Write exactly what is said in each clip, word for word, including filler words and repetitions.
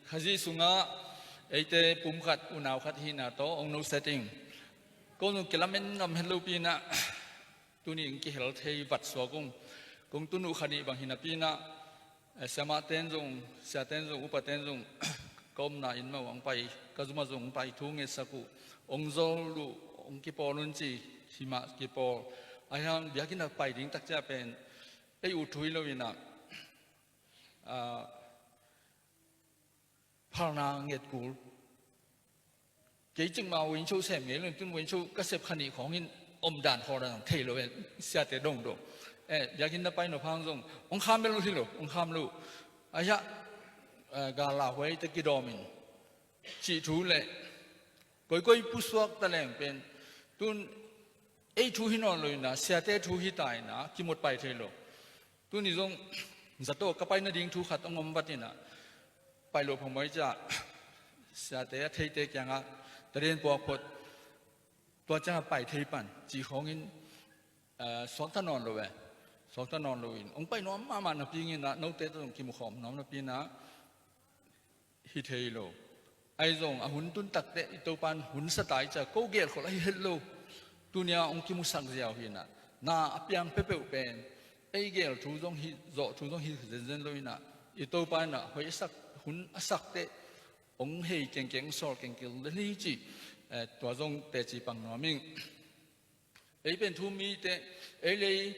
Khazih sungah eite pum khat, unau khat hihna tawh hong nusia ding. Ko zong kilamen ngam het lopi inah tuni in kihel thei vat suak ung. Kong tun uh kha nih bang hi napi inah, eh, siamahte in zong, siate in zong, upate in zong ka omna inn mah uh hong pai, ka zum ah zong hong pai, thu ngetsak uh, hong zol uh, hong kipawl un ci, hi mah kipawl. Ahi hang biakinn ah pai ding tak ciang pen ei ut thu hi lo inah, ah, phalna nget kul. Kei cikmah win cho sem ngei lo in, tun win cho ka sep kha nih khawng in omdan khawng dan thei lo in, siate dongdong. Eh, biakinn na pai nop hang zong hong kham bel uh hi lo, hong kham lo. Ahi ah, eh, gal lauhuai te kidawm in cih thu le koikoi pusuak taleng pen tun ei thu hi nawn lo inah, siate thu hi ta inah, kimut pai thei lo. Tuni zong zato ka pai nading thu khat hong om vat inah, pai lo phamawh ciah, siate a theite kiangah talen puak phot, tua ciangah pai thei pan cih khawng in, eh, suakta nawn lo ve. Suakta nawn lo in hong pai nuam mahmah napi inah, note tawh zong kimu khawm nuam napi inah, hi thei lo. Ahi zong a hun tun takteh i Topa in hun sa ta hi ciah, ko gelkhol ahi het lo. Tuni a hong kimusak ziau hi inah, na a piang peuhpeuh pen ei gel thu zong hi, zawh thu zong hi zenzen lo inah, i Topa inah hoih a sak, hun a sak teh hong hei kengkeng, hong sawl kengkeng lel hi cih, eh, tua zong teci pang nuam ing. Ei pen thu mite, ei le ei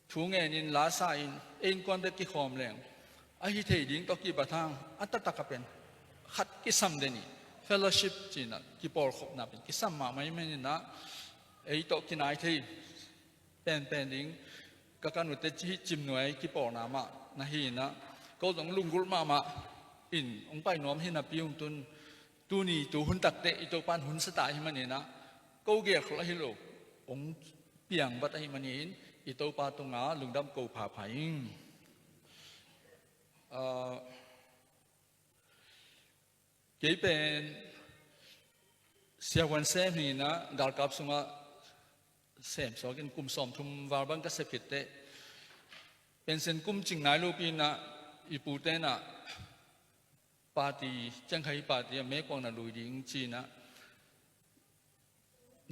thu ngenin, la sa-in, ei innkuante kikhawm leng, ahi thei ding tawh kibat hang a taktak a pen khat kisam den hi. Fellowship ci inah, kipawlkhopna pen kisam mahmah ahih man inah, ei tawh kinai thei penpen ding, ka kan utte ci, cimnuai kipawlna mah na hi inah, ko zong lunggulh mahmah in hong pai nuam hi napi, hong tun, tuni tu hun takteh i Topa in hun sa ta ahih man inah, ko gelkhol ahi lo, hong piang vat ahih manin i Topa tungah lungdam ko phapha ing. Ah, kei pen siavuan sem hi inah, galkap sungah sem suak in kum sawmthum val bang ka sep khit teh, pension kum cing nai lopi inah, i pute inah party, ciangkhai party a mekuang na lui ding ci inah,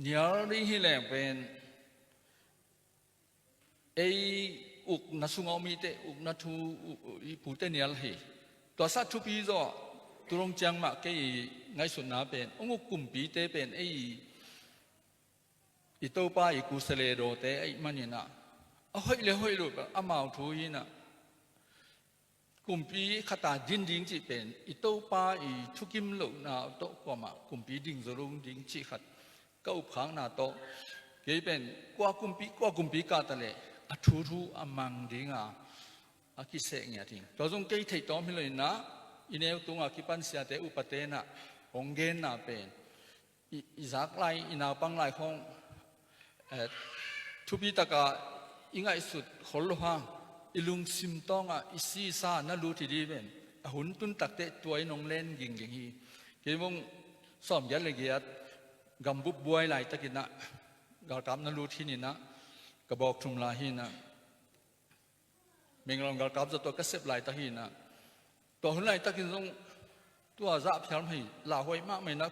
nial ding hi leng pen ei ukna sungah om i teh, ukna thu, u-, u-, i pute nial hi. Tua sah thupi zaw, tu dong ciang mah kei i ngaihsutna pen, hong uk kumpite pen ei i Topa i kusaledawte ahih man inah, a hoih le hoih lo amau thu hi inah, kumpi khat a din ding cih pen i Topa i thukim lohna tawh kuamah kumpi ding zo lo ding cih khat ka upkhakna tawh, kei pen kua kumpi, kua kumpi kah ta leh a thuthu a mang dinga a kiseh ngiat hi. Tua zong kei theih tawm hi lo inah, i neu tungah kipan siate, upate inah hong genna pen i, i zak lai, i naupang lai khawng, eh, thupi takah i ngaihsut khol lo hang, i lungsim tawngah i sisa na lut hi dih ven. A hun tun takteh tua in hong len gingging hi. Kei bang sawmgiat le giat gambup buai laitak inah, galkap na lut hi inah, ka bawk thum lai hi inah, Menglong galkap zato ka sep laitak hi inah, tua hun laitakin zong tua zah phial mah hi, lauhuai mahmah inah,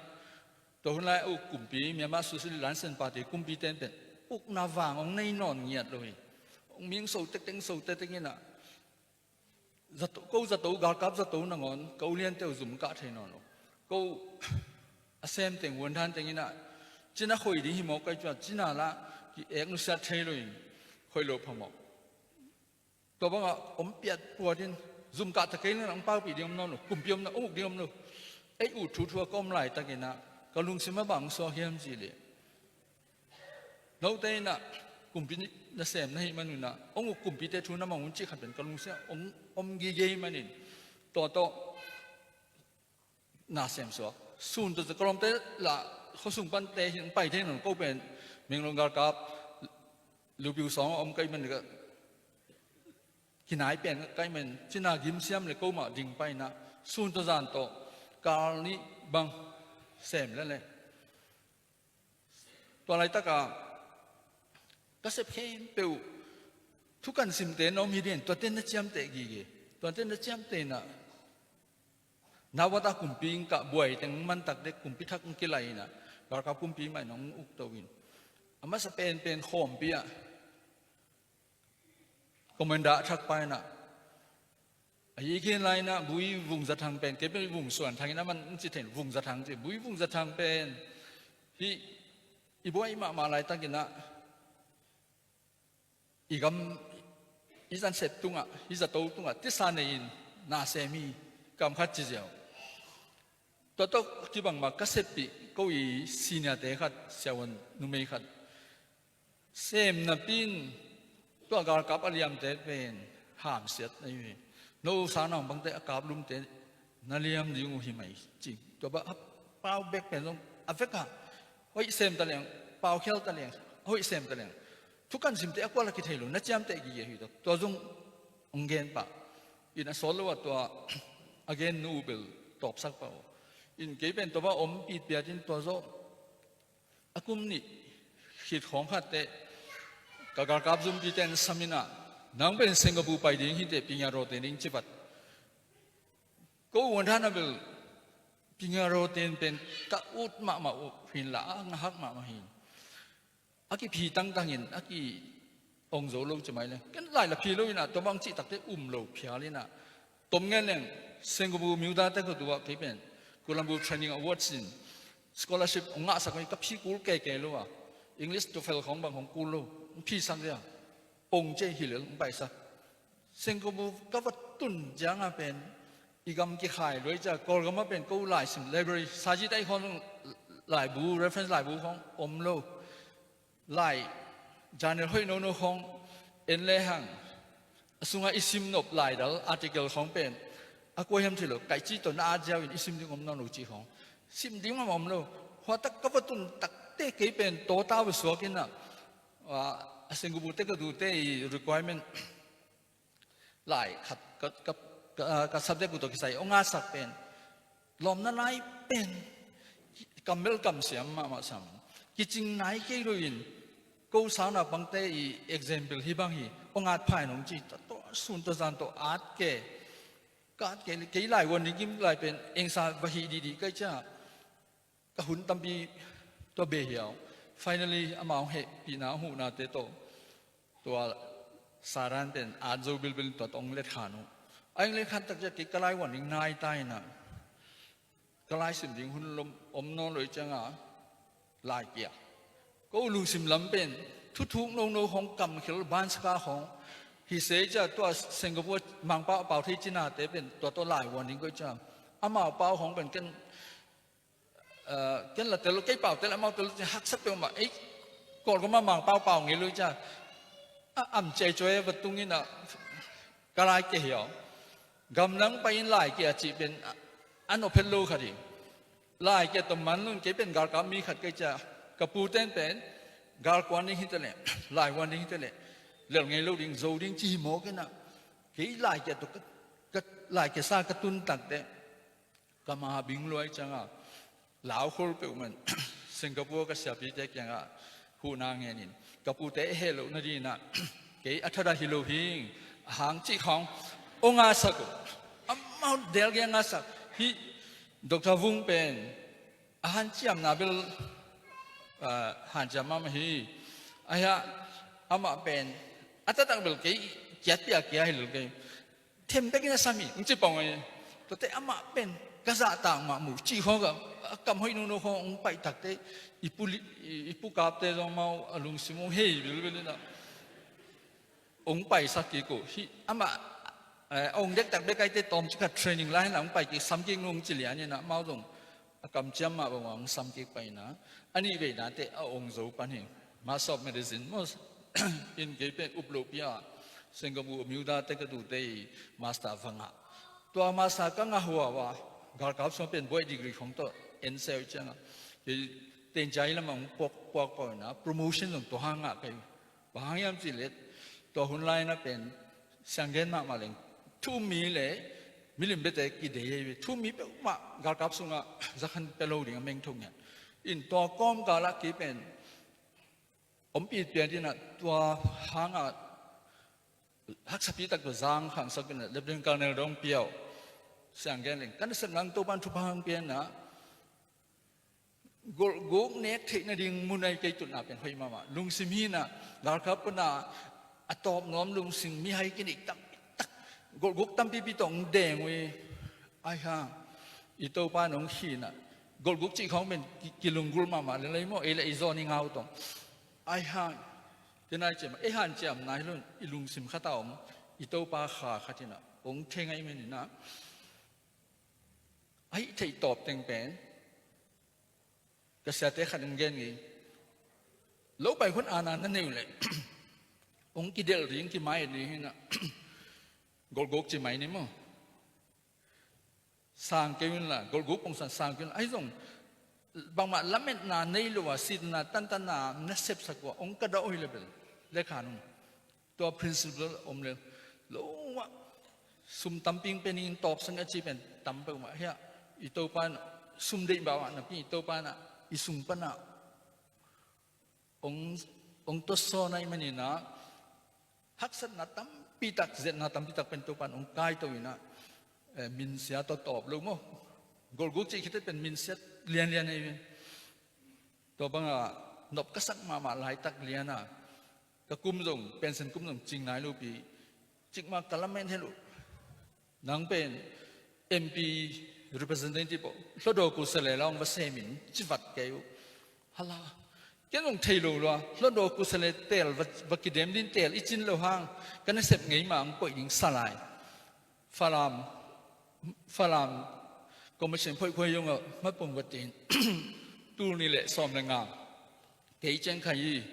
tua hun lai a uk kumpi, Myanmar Socialist Lansen Party kumpite in pen ukna vang hong nei nawn ngiat lo hi. Hong ming so tektek, so tektek inah, zato, ko zato, galkap zato nangawn ka uliante uh zum kah thei nawn lo. Ko a sem teng, vuan dan teng inah, cina khoi ding hi mawk, kai cua cina lah ki-ek nusiat thei lo in, khoi lo phamawh. Tua bangah om piat puat in, zum kah ta kei leng hong paupih ding om nawn lo, kumpi om nawn, uk ding om lo. Ei ut thuthu a ka om laitak inah ka lungsim a bang suak hiam cih leh, note inah kumpi na sem na hih man un ah, hong uk kumpite thu na mang un cih khat pen ka lungsim ah hong om gige ahih manin, tua tawh na sem suak. Sun tawh ka lawmte lah khuasung pante hi, hong pai thei nawn, ko pen Menglong galkap Lupiu sawng a om ka hih manin, ka kinai pen ka hih manin, cina gim siam le ko mah ding pai inah, sun tawh zan tawh kal nih bang sem lel e. Tua laitakah ka sep khempeuh thukan simte na om hi ding, tuate na ciamteh gige. Tuate na ciamteh inah, Nawat ah kumpi in kah buai teng man takte kumpi thak in kilai in ah, galkap kumpi mah in hong ukto in. A masa penpen khawmpi ah commander a thak pa in ah, a hi khin lai in ah, Bui Vung Za Thang pen, kei pen Vung Suan Thang in ah, aman hong ci thei in, Vung Za Thang ci, Bui Vung Za Thang pen hih i buai mahmah laitak in ah, i gam, i zansep tungah, i zato tungah tisa nei in na sem hi, kam khat ci ziau. Tua tawh kibang mah ka seppih ko i senior-te khat, siavuan numei khat, sem napi in tua galkap a liamte pen hamsiat na hi uh hi. No sangnaupangte a kaplumte na liam ding uh hi mai ci. Tua bang a pau bek pen zong a vekpi a hoih sem ta leng, pau khial ta leng, a hoih sem ta leng, thukan simte a kual a kithei lo, na ciamteh gige hi. Tua zong hong gen pah in, a sawt lo ah tua a gen nu bel tawpsak pah uh. In kei pen tua bang om pitpiat in tua zawh a kum nih khit khawng khat teh ka galkap zumpite in sam in ah, nang pen Singapore pai ding hi teh, pinga rawte ding ci vat. Ko uan dan a bel pinga rawte in pen ka ut mahmah uh hi in la, a ngahak mahmah hi in. A kiphi tangtang in, a ki ong zo lo ci mai le, ken lai la phi lo in ah, tua bang cih takte um lo phial in ah, tom ngen leng, Singapore Myodaw Taekwondo ah kei pen Colombo Training Awards in scholarship ong ngahsak hi. Ka phi kul keke lo a, English TOEFL khawng bang hong kul lo, ong phisak dia, ong ci hi lel ong paisak. Singapore ka va tun ciang a pen i gam kikhai lua ciang, Kawlgam ah pen ko laisim library, Saji Tai khawng laibu, reference laibu khawng om lo. Lai, journal hoih nono khawng en lehang, a sungah i sim nop laidal, article khawng pen a kua hiam thei lo, kaih ci tawh na at ziau in i sim ding om nawn lo cih khawng sim ding mah om lo. Hua tak ka va tun takte kei pen tawtau suak in ah, a, a Singapore-te ka dute i requirement lai khat ka, ka, ka, ka subject uh tawh kisai ong ngahsak pen, lawmna lai pen, kammal kamsiam mahmah sam, kicing nai kei lo in, ko sangnaupangte i example hih bang hi, ong at pha in, ong ci, tua, tua sun tua zan tawh at ke, ka at ke, kei lai uan ding kim lai pen engsa va hih dihdih ka hih ciang, ka hun tampi tua beh hiau. Finally, amau hong hehpihna, hong huhnate tawh tua Saran pen at zo bilbil in tua tawh hong letkhan uh. A hong letkhan tak ciang kei ka lai uan ding nai ta in ah, ka lai sim ding hun lom om nawn lo hi ciang a, lai kia, ko lungsim lam pen thuthuk nono khawng, kamkhel, bansak khawng hi se ciang, tua Singapore Mangpau a pau thei cinate pen tua tawh lai uan ding ko hi ciang, amau pau khawng pen ken, ken la tel lo, kei pau tel, amau tel lo ci, haksa peuhmah. Ei, Kawlgam ah Mangpau pau ngei lo hi ciang, a am ciaicuai a va tung in ah, ka lai kia hi aw. Gam nang pai in lai kia cih pen a, a nop het lo khat hi. Lai kia tawh man lo in, kei pen galkap mi khat ka hih ciang, ka pute in pen gal kuan ding hi ta leh, lai kuan ding hi ta leh, lel ngei lo ding, zo ding ci hi mawk in ah, kei lai kia tawh ka, ka, lai kia sa ka tun tak teh, ka ma bing luai ciang a, laukhol peuhmah in Singapore ka siapite kiangah huhna ngen in, ka pute a heh loh nading in ah, kei a thadah hi lo hi ing, a hang cih khawng ong ngahsak uh. Amau delgia ngahsak. Hih Doctor Vung pen a hanciamna bel, ah, hanciam mahmah hi. Ahi a, amah pen a taktak bel kei kiat pia kia hi lo kei. Them bekin a sam hi, ong ci pong hi. Tuate amah pen ka zahtak mahmah uh cih khawng, a kam hoih nono khawng ong pai takte, i pu li-, i, i pu kapte zong amau a lungsim ong hei bilbil in ah, ong paisak kik uh. Hih amah, eh, ong dektak bek aite tawmcik khat training la hi in ah, ong pai kik, sam kik nung ci lian in ah, amau zong a kamciam mah bangmah ong sam kik pai in ah, a nih veina teh a ong zo pan hi. Master of Medicine maw, in kei pen up lohpi a Singapore Myodaw Taekwondo-te i master va ngah. Tua master ka ngah uh a, galkap sungah pen buaih degree khawng tawh en se uh ciang a, kei teng ciang hi lamah ong puak, puak pah uh in ah, promotion zong tua hang ngah ka hi uh. Bang hang hiam cih leh, tua hun lai in ah pen, siang gen mahmah leng, thu um mi le milim biate kidei hi ve. Thu um mi peuhmah galkap sungah zakhan pia lo ding a meng thong ngiat. In tua kawmkal ah kei pen ompih pian in ah, tua hang a haksapi tak tua zang khangsak in ah, Lieutenant Colonel dong pia uh. Siang gen leng, ka nasepna Topa'n thupha hong pia in ah, golhguk nek theih nading mun ahi kei. Tutna pen hoih mahmah. Lungsim hi in ah, galkap pan a a tawp nuam lungsim mihai kineih tampi tak, golhguk tampipi tawh hong deng uh hi. Ahi hang i Topa'n hong hi in ah, golhguk cih khawng pen ki, kilunggulh mahmah lel hi maw, ei le ei zawn i ngau tawh. Ahi hang, tua nai ciam, ei hanciamna hi lo in, i lungsim khat ah om i Topa Kha khat in ah hong theng ahih manin ah, a hih theih tawp teng pen, ka siate khat in gen ngei, lo pai khun aana na neih uh leh hong kidelh ding, kimai-et ding hi in ah, golhguk ci mai ni maw. Sang kei un la, golhguk pongsan sang kei un la. Ahi zong bangmah lametna nei lo a, sitna tantanna na sepsak uh a, hong ka dah uh hi leh bel, lekha nung, tua principle om lel lo ah, sum tampi hong pia ning, tawpsak ing a ci pen tam peuhmah hi a. I Topa'n sum deih bang ah napi, i Topa'n ah i sung pan ah hong, hong tuatsawn ahih manin ah, haksatna tampi tak, zetna tampi tak pen Topa'n hong kaito in ah, eh, minsia tawh tawp lo maw. Golhguk cih khit teh pen minsia lianlian ahi ve. Tua bang ah nop ka sak mahmah laitak lian a, ka kum zong, pension kum zong cing nai lopi, cikmah ka lamen het uh. Nang pen M P representative aw, Hlawtdaw Kusale la hong va sem in, ci vat kei uh. Hala, ken zong thei lo lua, Hlawtdaw Kusale teel va, va kidem ding, teel i cin loh hang, ka nasep ngei mah hong koih ding sa lai. Falam, Falam commission phoihkhuai zong ah mapung va tin, tul nih le sawm le nga. Kei Ciang Khai hi.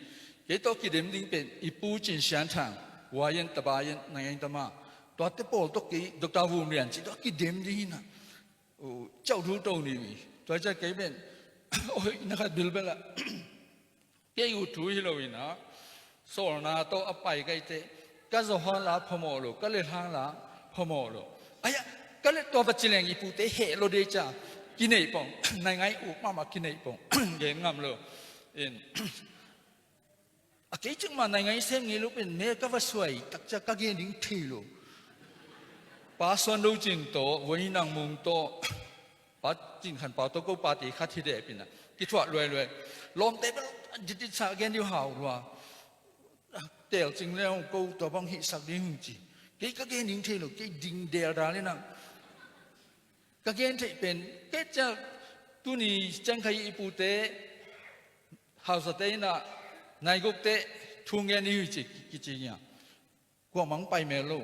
Kei tawh kidem ding pen i Pu Cin Sian Thang, Wa Yan, Taba Yan, Nang Yan Tama, tuate pawl tawh kei, Doctor Vum Lian cih tawh kidem ding hi in ah, uh, ciauh thu to ni uh hi. Tua ciang kei pen, oi, na khat bilbel ah, kei uh thu hi lo in ah, sawlna tawh a pai ka hih teh, ka zawhal la phamawh lo, ka lethang la phamawh lo. Ai-a, ka leh tua va ci leng i pute heh lo dei cia, kineih pong, naingai uk mahmah kineih pong, gen ngam lo. In, a kei cikmah naingai sem ngei lo pen, me ka va suai tak cia ka gen ding thei lo. Pa Suan Do Cin tawh, Voi Nang Mung tawh, Pa Cin Khan Pau tawh, ko pate khat hi deh pi in ah, kithuah luailuai. Lawmte bel a ditditsa gen dih uh hau lua. Teel cing le hong ko, tua bang hihsak ding hong ci. Kei ka gen ding thei lo, kei ding deldal in ah. Ka gen theih pen, kei cia tuni Ciang Khai i pute, hausate in ah, naigukte thu gen ding hi ci, kici nia. Kuamah hong pai mel lo.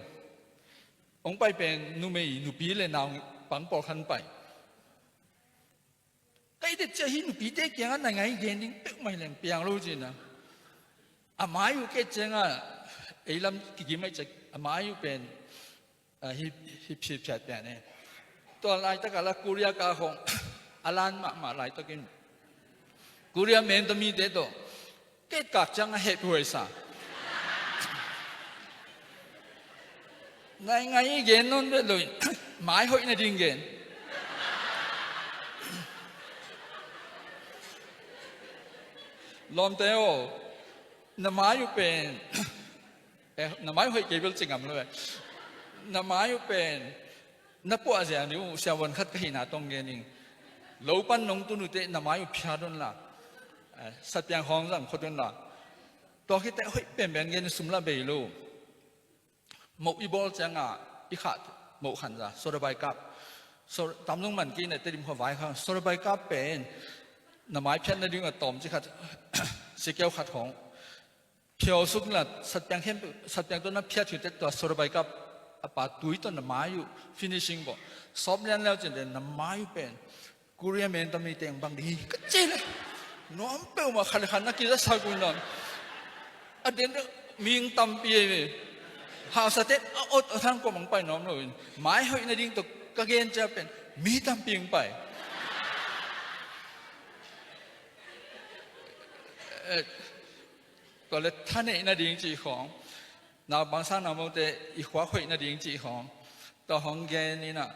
Hong pai pen numei, nupi le nau pang pawlkhat pai. Ka i det ciah hih nupite kiangah naingai gen ding peuhmah hi leng piang lo ci-in ah. A mai uh kei ciangah, ei lam kigim aih ciah, a mai uh pen, ah, hip, hip, hip phiat pian e. Tua laitak a la Korea ka khong, a lan mahmah laitakin Korea menta mite tawh kei kak ciangah hehpihhuai sa. Naingai i gen nawn vet lo in, mai hoih nading gen. Lawmte aw, na mai uh pen, eh, na mai uh hoih kei bel ci ngam lo eh. Na mai uh pen, na puahzia ni uh, siavuan khat ka hihna tawh gen ing. Lo pan nong tun uh teh na mai uh phiat un la. Eh, satpiang khawng zang khot un la. Tua khit teh hoih penpen gen, sum lah bei lo. Moh i bawl ciangah i khah moh khanza, soda baikap. So, tam zong man kei na Tedim khua vai khang, soda baikap pen na mai phiat nading a tawm ci khat, sikeu khat khawng phiau suk la, satpiang khempeuh, satpiang tawh na phiat hi teh tua soda baikap a pa tui tawh na mai uh finishing bawh. Sawp lian leu cin teh na mai uh pen Korea menta mite bang ding hi ka ci leh, nuam peuhmah, khat le khat na kizasak uh nawn. A den deuh mihing tampi ei ve. Hausate a ot a thang kua mah pai nuam lo in, mai hoih nading tawh ka gen ciah pen mi tampi hong pai. Eh, tua leh thaneih nading cih khawng, naupang sang namote i khuak hoih nading cih khawng, tua hong gen in ah,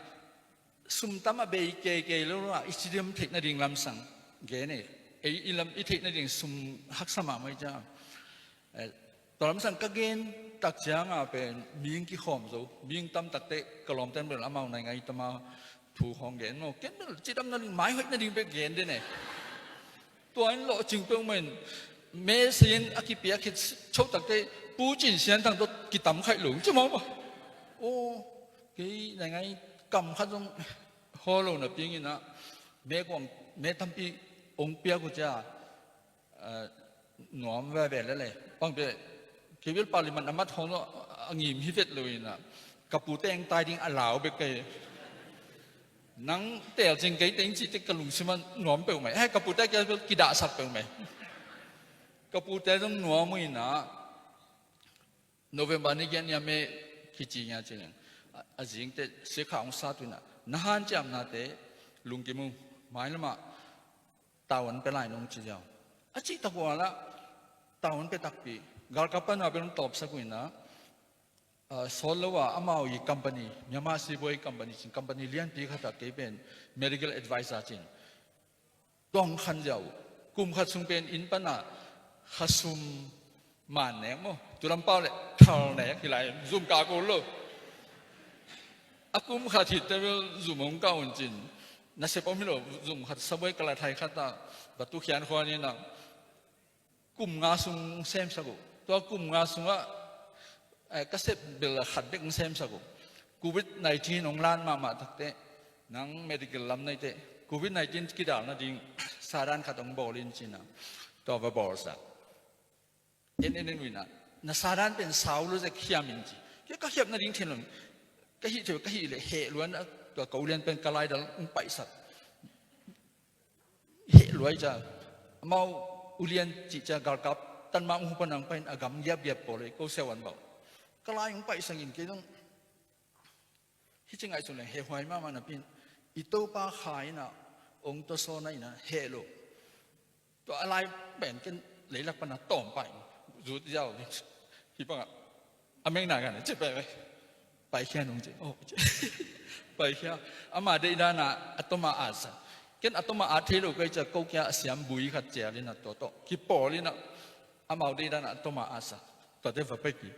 sum tam a bei keikei lo a, i cidam theih nading lamsang gen e. Ei i lam i theih nading sum haksa mahmah i ciah. Eh, Tua lam sang ka gen tak ciangah pen mihing kikhawm zo, mihing tam takte ka lawmten bel amau nai ngai tama thu khawng gen maw. Ken bel cidam nading, mai hoih nading bek gen den e. Tua in lawhcing peuhmah in, me sin a kipiak khit cho takte, Pu Cin Sian Thang tawh kitam khaih lo ci maw maw. Aw, kei nai ngai kam khat zong haw lo napi-in ah, me kuang, me tampi ong piak uh cia, eh, nuam veve lele. Bang bia, kei bel parliament a mat khawng a ngim hi vet lo in ah, ka pute eng tai ding a lau bek kei. Nang tel cing kei teng cih tek ka lungsim ah nuam peuhmah. Hei, ka pute kia bel kidahsak peuhmah. Ka pute zong nuam uh in ah, November ni giat ni a me kici ngia ci leng. A, a zingte sikha hong sat uh in ah, na hanciamnate lungkim uh, mailamah tavuan pia lai nong ci ziau. A cih tak uh a lah, tavuan pia takpi. Galkap pan a bel hong tawpsak uh in ah, ah, sawt lo a amau i company, Myanmar Seabuoy Company cin, company lianpi khat ah kei pen medical advisor cin tawh hong khan ziau uh. Kum khat sung pen inn pan a khasum man nek maw, tu lam pau le thal nek hi lai, zum kak uh lo. A kum khat hit te bel zum hong kah un cin, nasep om hi lo, zum khat sabuai kalathai khat ah va tu khian khuan in ah, kum nga sung semsak uh. Tua kum nga sungah, eh, ka sep bel a khat bek hong semsak uh. Covid nineteen hong lan mahmah takte, nang medical lam neite, Covid nineteen kidal nading sadan khat hong bawl in ci-in ah, tua va bawlsak. En en en uh in ah, na sadan pen sau lo zek hiam in ci. Kei ka hiap nading thei lo. Ka hih thei, ka hih leh heh luan ah, tua ka ulian pen ka laidal hong paihsak. Heh luai cia, amau ulian cih cia galkap tan mah hong hu pan a hong pai in a gam giapgiap pawl ei ko siau an bauh. Ka lai hong paihsak in kei zong hih ci ngaihsun leng heh huai mahmah napi-in, i Topa Kha in ah hong tawsawn a in ah heh lo. Tua a lai pen ken leilak pan a tawm pai, zut ziau ding. Hih bangah a meng na gan ci pai pai. Paikhia nung ci. Oh, ci. Paikhia. Ama deih dan a a tawm a atsak. Ken a tawm a at thei lo kei cia ko kia a siam bui khat cial in a tua tawh kipawl in a, amau deih dan a a tawm a atsak. Tuate va paikik.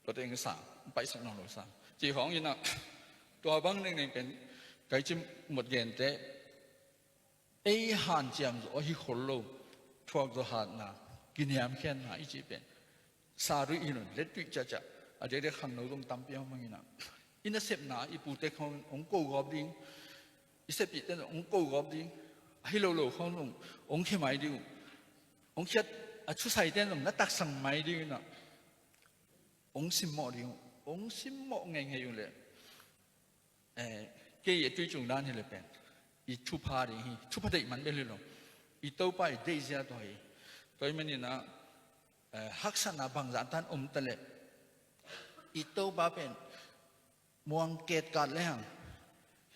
Tuate eng sang, paisak nawn lo sang. Ci khawng in a, tua bang nengneng pen kai ci mot gente, ei hanciam zaw ahi khol lo, thuak zaw hatna, kiniamkhiatna i cih pen, sa duih hi lo in, let duih ciahciah, a diakdiak khangno zong tampi a mang in a, i nasepna i pute khawng hong ko gawp ding, i sepihte hong ko gawp ding, ahi lo lo khawng zong hong khia mai ding uh, hong khiat a thusaite zong na taksak mai ding in a, hong simmawh ding uh, hong simmawh ngeingei uh leh, eh, kei a tui cung dan hi le pen i thupha ding hi, thupha deih man bel hi lo. I Topa i deihzia tawh hi. Tua ahih manin a, eh, haksatna bangzah tan om ta leh i Topa pen muang ketkat le hang,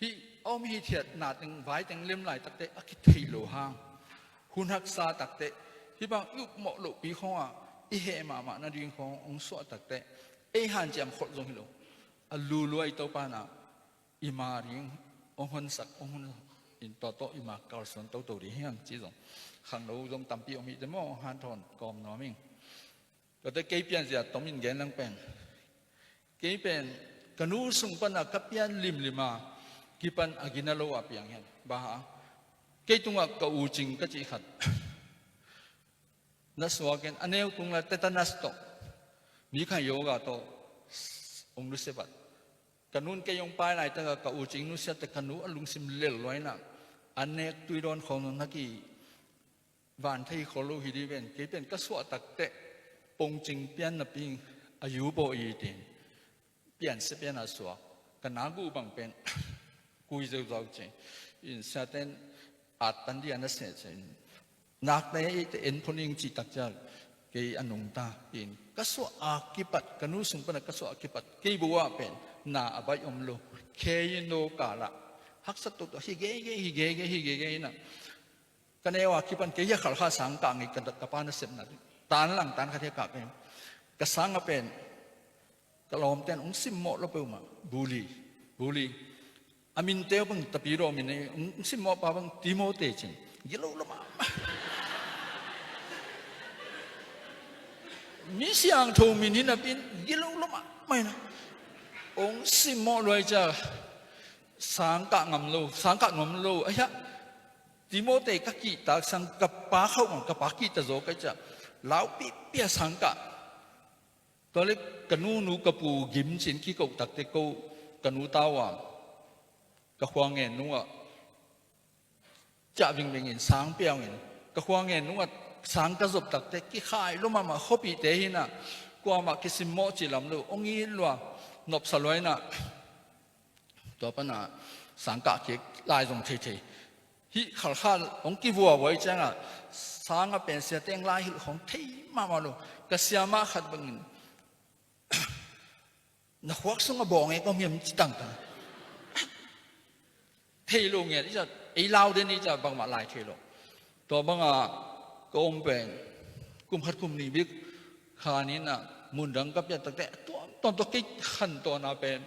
hih a om hithiatna teng vai teng lem laitakte a kitheih lo hang, hun haksa takte hih bang i upmawh lohpi khawngah i heh mahmah nading khawng hong suah takte, ei hanciam kholh zong hi lo. A lulua i Topa in a, i ma ding hong honsak, hong hon in tua tawh i ma kalsuan toto ding hi hang ci zong. Khangno zong tampi om hi te maw, hanthawn kawm nuam ing. Tuate kei pianzia tom in gen lang pen, kei pen ka nu sung pana ka pian limlim a kipan a gina lo a piang hen. Bang hang, kei tungah ka u Cing ka cih khat na suak in, a neu tung la tetanus tawh, mi kha yoga tawh hong nusia vat. Ka nun kei hong pai laitakah ka u Cing nusiat teh ka nu a lungsim lel lua in a, a nek tui dawn khawng na ki van thei khol lo hi ding ven. Kei pen ka suah takteh pongcing pian napi a yu pawh i tin piansia pian a suak. Ka nak uh bang pen kui zeuzau cing in, siaten at tan dih a na seh cing. Nakte eite en pho ning cih tak ciang kei a nungta in, ka suah a kipat, ka nu sung pana ka suah a kipat kei bu ah pen na a baih om lo. Kei in no kala haksa toto hi gege, hi gege, hi gege in a, ka neu a kipan kei hi a khalkha sang kah ngei, ka, ka pa nasepna tan lang tan khat hi a kah kei. Ka sang a pen ka lawmten hong simmawh lo peuhmah. Buli, Buli. A minte uh bang tapi daw min ei, hong simmawh pa bang Timote cin. Gilo lo mahmah. Mi siangtho min hi napi-in gilo lua mahmah hi na. Hong simmawh lua ahih ciang sangkah ngam lo, sangkah nuam lo. Ahi a, Timote ka kihtak sang, ka pa khauh mang, ka pa kihta zaw ka hih ciang lau pihpih a sangkah. Tua leh ka nunu ka pu gim ci-in kiko takte ko, ka nu tau a, ka khua ngen nungah ciah vingving in, sang piau in, ka khua ngen nungah sang ka zop takte kikhai lua mahmah. Khuapihte hi na, kuamah kisimmawh cih lam lo, hong it lua, nopsa lua hi na. Tua pan a sangkah kik lai zong theithei. Hih khalkhal hong kivuavua ahih ciangah, sang a pen siate hong lai hilh khawng thei mahmah lo. Ka siamah khat bangin, "Na khuak sungah bawng e, ka om hiam?" ci tangtang. Thei lo ngiat, i ciah ei lau den i ciah bangmah lai thei lo. Tua bangah ka om pen kum khat kum nih bek khan in a, mun dang ka piat takte a tuamtuam tawh kei khantawn a pen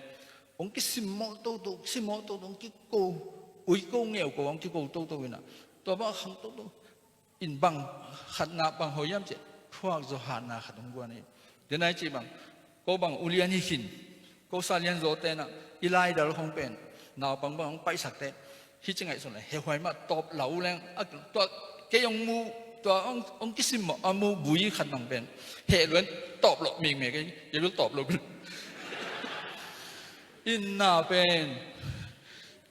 hong kisimmawh toto, simmawh toto, hong kiko, ui ko ngeu ko, hong kiko toto in a. Tua bangah khang toto in bang khatna bang hoih hiam cih, thuakzaw hatna khat hong guan hi. Denai cih bang, ko bang ulian hi khin, ko salian zawte in a, i laidal khawng pen naupang bang hong paisakte, hih ci ngaihsun leh hehhuai mah, tawp lau leng a, tua kei hong mu, tua hong, hong kisimmawh a mu bui khat bang pen heh lua in tawp lawh mikmek hi. Kei bel tawp lo bel. Inn na pen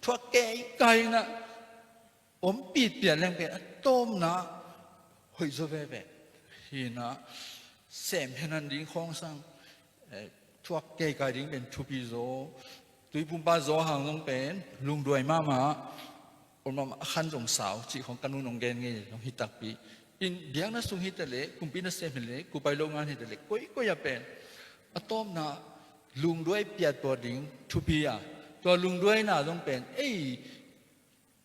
thuak keikai in a, om pitpiat leng pen a tawpna hoih zaw veve hi na. Sem henan ding khawng sang, eh, thuak keikai ding pen thupi zaw, tuipumpa zaw hang zong pen lungduai mahmah, om mahmah, a khan zong sau cih khawng ka nun hong gen ngei zong hi takpi. In biakna sung hi ta leh, kumpi nasem hi leh, kupai lo ngan hi ta leh, koikoi ah pen a tawpna lungduai piatpuak ding thupi a, tua lungduaina zong pen ei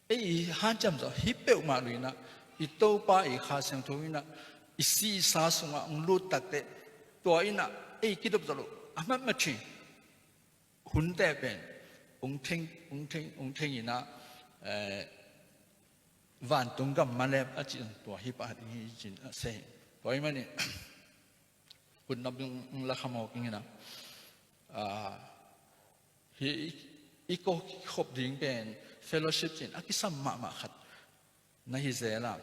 ei hanciam zawh hi peuhmah lo in a, i Topa i Kha Siangtho in a, i si i sa sungah hong lut takte, tua in a ei kidop zawh loh a matmat hi. Hunte pen hong theng, hong theng, hong theng in a, eh, vantung gam malep a cih tua hi pah ding hi ci-in a se hi. Tua ahih manin hun nap ding la khamawk ing in a, ah, hih i, i ko khop ding pen fellowship ci-in a kisam mahmah khat na hi zel a,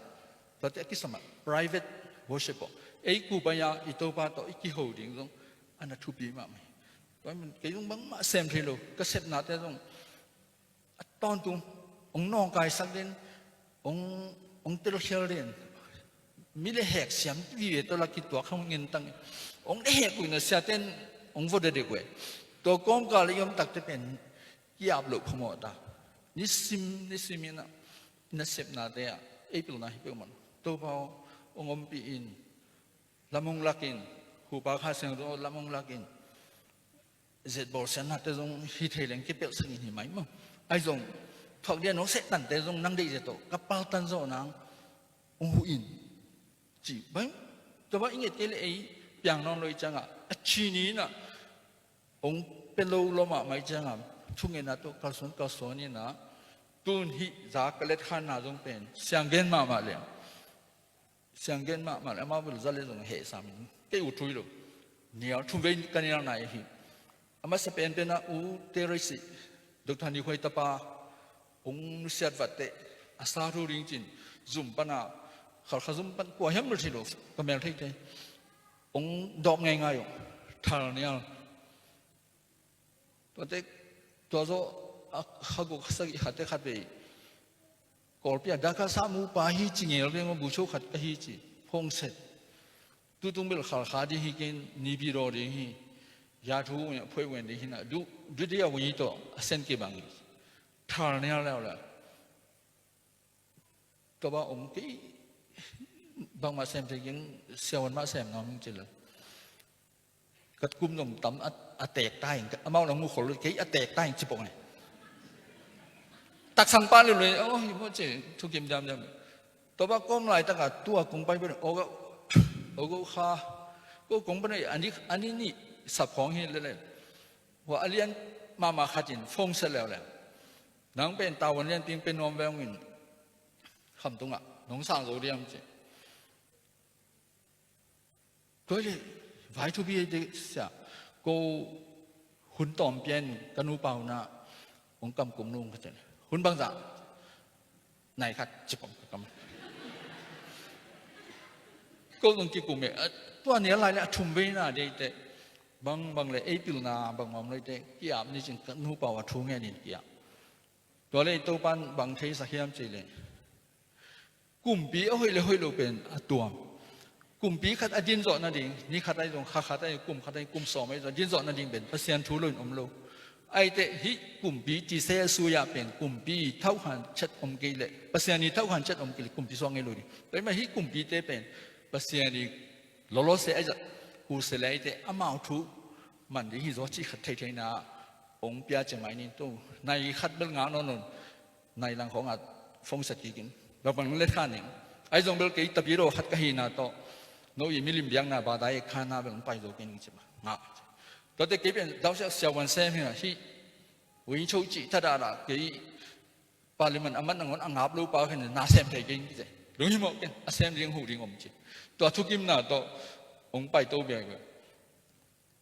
tuate a kisam ah private worship aw, ei kupai a i Topa tawh i kiho ding zong a na thupi mahmah hi. Tua ahih manin kei zong bangmah sem thei lo, ka sepnate zong a tawntung hong nawngkaisak den, hong, hong telkhial den. Mi le hek siam vive tawh la kituak hong ngen tang in, hong le hek uh in a, siaten hong vua dedek uh e. Tua kawmkal i om takte pen ki-ap loh phamawh ta. Nisim nisim in a, i nasepnate ah ei pilna hi peuhmah lo. Topa aw, hong ompih in, lam hong lak in, Hu Pa Kha Siangtho lam hong lak in, zet bawlsiatnate zong hi thei leng kipelhsak in hi mai maw. Ahi zong thuak dia nawk seh tante zong nang deih zia tawh ka paltan zawh nang hong huh in ci bang. Tua bang i nget kei leh ei piang nawn lo i ciangah a ci ni in a hong pia lo lua mahmah i ciangah thungetna tawh kalsuan kalsuan in a, tun hih za ka letkhanna zong pen sianggen mahmah leng. Sianggen mahmah le amau bel za le zong heh sam in kei ut thu hi lo. Nial thum vei ka nial nai hi. A masa penpen ah U Teresi, Doctor Nikhuai tapa, hong nusiat vatte a sa thu ding ci-in zum pan a, Khalkha zum pan kua hiam bel thei lo, ka mel theite, hong dawp ngeingai uh. Thal nial. Tuate, tua zawh a kha guk kha sagih khatte khatvei Kawlpi ah Dhaka sa mu pa hi ci ngel veng maw, bu cho khat ka hi ci, phone set. Tutung bel Khalkha ding hi kei in, Naypyidaw ding hi, ya thu uh in a phuai wen ding hi in a, du, du dia wi tawh a sen kibang hi. Thal nial leuleu. Tua bang om kei, bangmah sem thei keng, siavuan mah sem nuam ing ci lel. Ka kum zong tam a, a teek ta ing, amau nang mu khol kei a teek ta ing ci pong e. Taksang pah lului, oh, hi maw ci, thukim diamdiam. Tua bang kawm laitak a tua kong pai pen, oh, oh, kha, ko kong pen a ni, a ni nih sap khawng hi lele. Hua a lian mahmah khat in phone set leuleu. Nang pen tavuan lian ting pe nuam veng in, khamtung ah nong sang zo diam ci. Tua leh Vai thupi ei te sia, ko hun tawm pian ka nupa hun ah hong kam kum nung ka ten. Hun bangzah? Nai khat cipong ka kam. Ko zong kikum e, tua ni a lai le a thum veina dei te. Bang bang le ei pilna bang mam le te ki-ap ni cin ka nupa uh a thu ngen in ki-ap. Tua le Topan bang theisak hiam cih le, kumpi a hoih le hoih lo pen a tuam. Kumpi khat a din zawh nading, ni khat ahi zong, kha khat ahi, kum khat ahi, kum sawm ahi zong, din zawh nading pen Pasian thu lo in om lo. Ahi te hih kumpi cisei a sui-ah pen kumpi thauhkhan chet om kei leh, Pasian i thauhkhan chet om kei leh kumpi suak ngei lo ding. Tua hi mah hih kumpite pen Pasian i lawlawse ahi zah, hu se le ahi te amau thu man ding hi zaw cih khat theitheina hong pia cia mai ning tu. Nai khat bel ngak nawn nawn. Nai lang khawngah phone set kikin. Bang bang let kha ning. Ahi zong bel kei tapidaw khat ka hihna tawh, no i milim biakna badai kha na bel hong pai zo kei ning ci mah. Ngah. Tuate kei pen dausiah siavuan sem hi a hih. Wing cho cih thadah dah kei parliament a mat nangawn a ngap lo pa khen na sem thei kei ning ci. Lung hi mawh ken a sem ding huh ding om ci. Tua thukimna tawh hong pai to biak biak.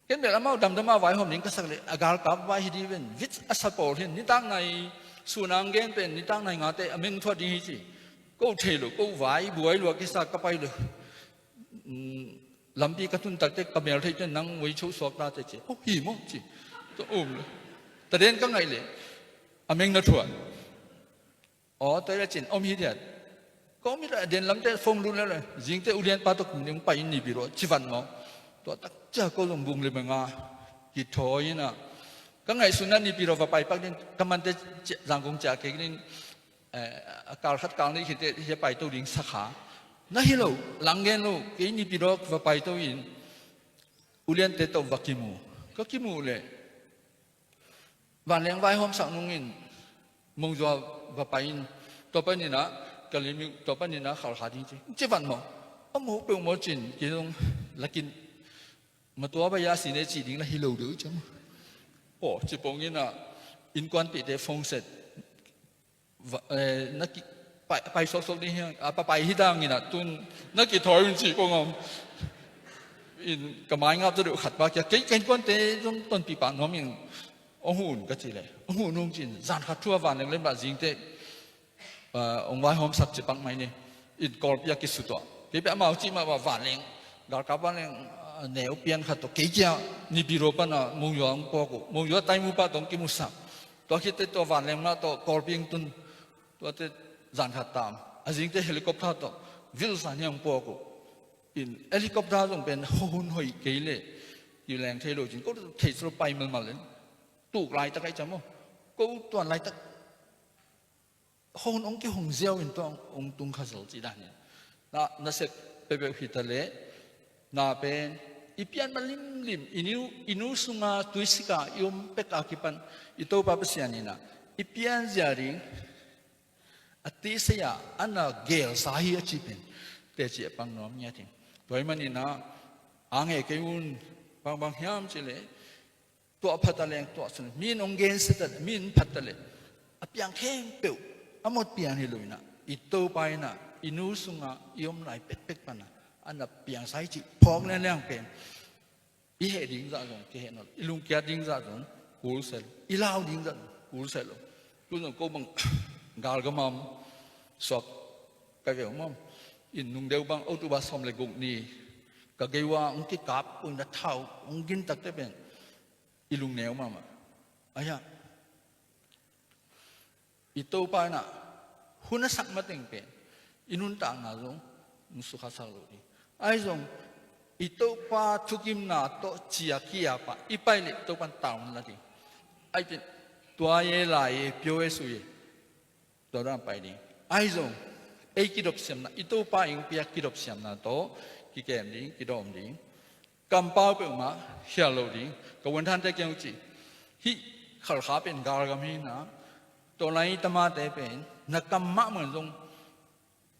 Ken bel amau damdam a vaihawm ding ka sak leh a galkap vai hi ding ven, vit a sa pawl hin nitak nai, sunang gen pen nitak nai ngate a meng thuat ding hi ci. Ko thei lo, ko vai buai lua kisa ka pai lo. Lampi ka tun takte ka mel thei pen nang wei cho suak ta te ci. Oh, hi maw ci. Tua um lo. Taden ka ngaih leh a meng na thuat. Aw, tua hi le cin om hi diat. Ka om hi le a den lamte phone lut le le zingte ulianpa tawh kum ding pai in Nipi ro ci van maw. Tua tak cia ko zong bung le menga kithawi in a, ka ngaihsun a Nipi ro va pai pak ding ka mante zangkong cia kei ding. A kal khat kal nih khite hia pai to ding sakha na hi lo. Lang gen lo, kei Nipi ro va pai to in uliante tawh va kimu. Ka kimu le vanleng vaihawmsak nungin mongzua va pai in, tua paninah Kalimik, tua paninah Khalkha ding ci, ci van maw? A maw peuh maw cin kei zong lakin matua bai a sine cih ding la hi lo deuh ciang. Aw, ci pong inah innkuanpihte phone set. Na ki pai, pai sawksawk ding hiang a papai hi dangin ah tun na kithawi un cih ko ngam. In ka mai ngap ta deuh khat pa kia kei kei kuante zong tonpih pah nuam in hong hun ka cih leh hong hun hong cin zan khat thu a vanleng lem bah zingte hong vaihawmsak ci pak mai ni. In Kawlpi a kisutuah kei peh amau cih mah bah vanleng galkap vanleng neu pian khat tawh kei kia Nipi ro pana mongzua hong puak uh, mongzua taimu pah tawh hong kimusak. Tua khitte tua vanleng mah tawh Kawlpi hong tun. Tuate zan khat tam a zingte helicopter tawh vilsan hiang puak uh. In helicopter zong pen hun hoih kei leh kileng thei lo cin ko thei silo pai malmal in tuk laitak ahi cam aw. Ko tuan laitak hun hong kihong ziau in tua hong tung kha zel cih dan in na, na sek pepeuh hi ta leh na pen i pian ma limlim i nu, i nu sunga tuisika i om pek a kipan i Topa Pasian inah i pian zia ding a tisei-a a na gelsa hi a ci pen teci a pang nuam ngiat hi. Tua hi maninah a ngeh kei un. Bangbang hiam cih leh tuah phat a leng tuah sun mi in hong gensia ta leh mi in phat ta leh a piang khempeuh a mot pian hi lo inah i Topa inah i nu sunga i om lai pekpek pana a na piangsa hi cih phawk lianliang pen i heh ding zah zong kiheh nawn lo, i lungkiat ding zah zong kulsia lo, i lau ding zah zong kulsia lo. Tun zong ko bang galgam a om suak ka veu mawm. In nung deuh bang October sawm le guk ni ka gei uh a hong kikap uh in a thau hong gin takte pen i lungneu mahmah. Ahi a i Topa inah hun a sak mateng pen i nuntakna zong hong sukhasak lo ding. Ahi zong i Topa thukimna tawh cia ki-ap a i pai leh Topan tauna ding. Ahi pen tua ye lai ye pio e sui e tua dan pai ding. Ahi zong ei kidopsiamna i Topa i hong piak kidopsiamna tawh kikem ding, kidawm ding. Kampau peuhmah khial lo ding. Ka uanthante kiang uh ci hih Khalkha pen galgam hi na. Tua lai tamate pen na kam mahmah zong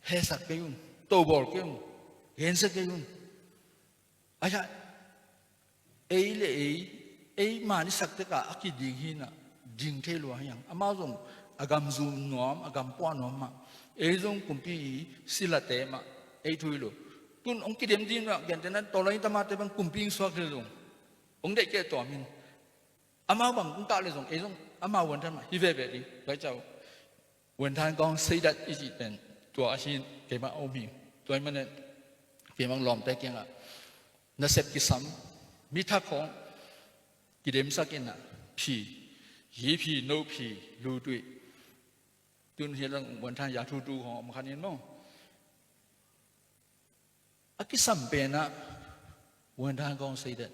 hesak kei un, tobawl kei un, gensia kei un. Ahi a ei le ei ei man i sak tekah a kiding hi na. Ding thei lua hiang amau zong a gam zum nuam a gam puah nuam mah. Ei zong kumpi i silate mah ei thui lo. Tun hong kidem ding mah, gentehna tawlai tamate bang kumpi hong suak leh zong hong deih kei tua min. Amau bang hong kah leh zong ei zong amau vuanthan mah hi veve ding. Tua hi ciang vuanthan kawng seidat i cih pen tua ahi in, keimah a om hi. Tua ahih manin keimah lawmte kiangah nasep kisam, mi thak khawng kidemsak in ah, phi, hi phi, no phi, lu tuih. Tun hi lang vuanthan ya thutu khawng om kha in maw. A kisam pen ah vuanthan kawng seidat.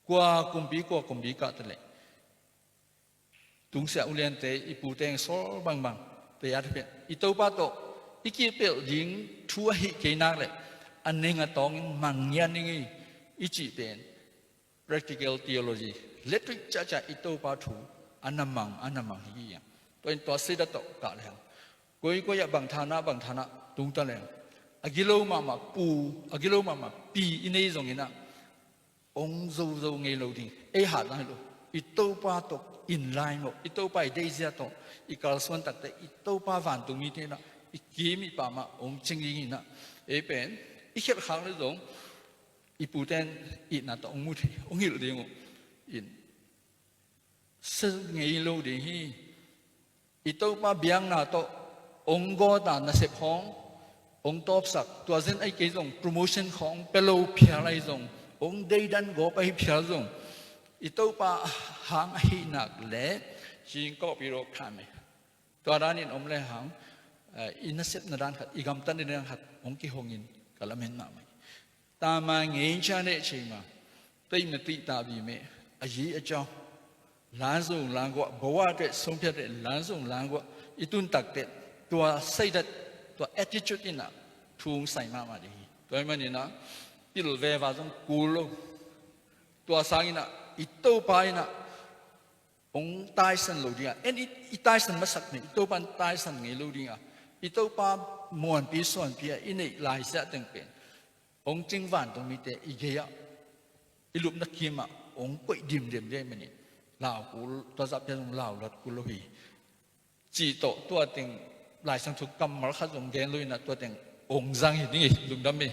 Kua kumpi, kua kumpi kah ta leh, tungsiah uliante, i pute hong sawl bangbang te a thupia, i Topa tawh i kipelh ding thu ahih kei nak leh a neng a tawng in mang ngiat ning ei i cih pen practical theology, lettuih ciahciah i Topa thu a na mang, a na mang hi. Tua in tua seidat tawh kah lehang, koikoi ah bang thahatna, bang thahatna tung ta lehang, a gilo mahmah pu, a gilo mahmah pi i nei zongin ah hong zozo ngei lo ding. Ei hatna hi lo, i Topa tawh in lai mawh, i Topa i deihzia tawh i kalsuan takteh i Topa vantungmite in ah i kim i pam ah hong cing ding in ah, ei pen i khialh khak leh zong i pute in itna tawh hong mu thei, hong hilh ding uh in, sa ngei lo ding hi. I Topa biakna tawh hong gawt a, nasep khawng hong tawpsak, tua zen ahih kei zong promotion khawng hong pia lo phial ahi zong, hong deidan gawp ahi phial zong, i Topa hang ahih nak leh, hing kawpi rawk kha mei. Tua danin om lehang, eh, i nasepna dan khat, i gamtatna dan khat hong kihong in ka lamen mahmah hi. Tama ngei ciang ne cei ma, tei ma tih ta bi me, a yi a ciang, lan zung lan guah, bawa te song pia te lan zung lan guah i tun takteh, tua seidat, tua attitude in ah thu hong sai mahmah ding hi. Tua ahih manin ah pil veva zong kul lo. Tua sangin ah i Topa in ah hong taisan lo ding a, en i, i taisan masak mei, i Topa in taisan ngei lo ding a, i Topa muanpi suanpi a i neih lai siah teng pen hong cing vantungmite i gei ah, i lupna kim ah hong koih dimdem ding ahih manin, lau kul, tua zah pia zong lau luat kul lo hi. Cih tawh tua teng Lai Siangtho kammal khat zong gen lo in ah tua teng hong zang hi ding hi, lungdam hi.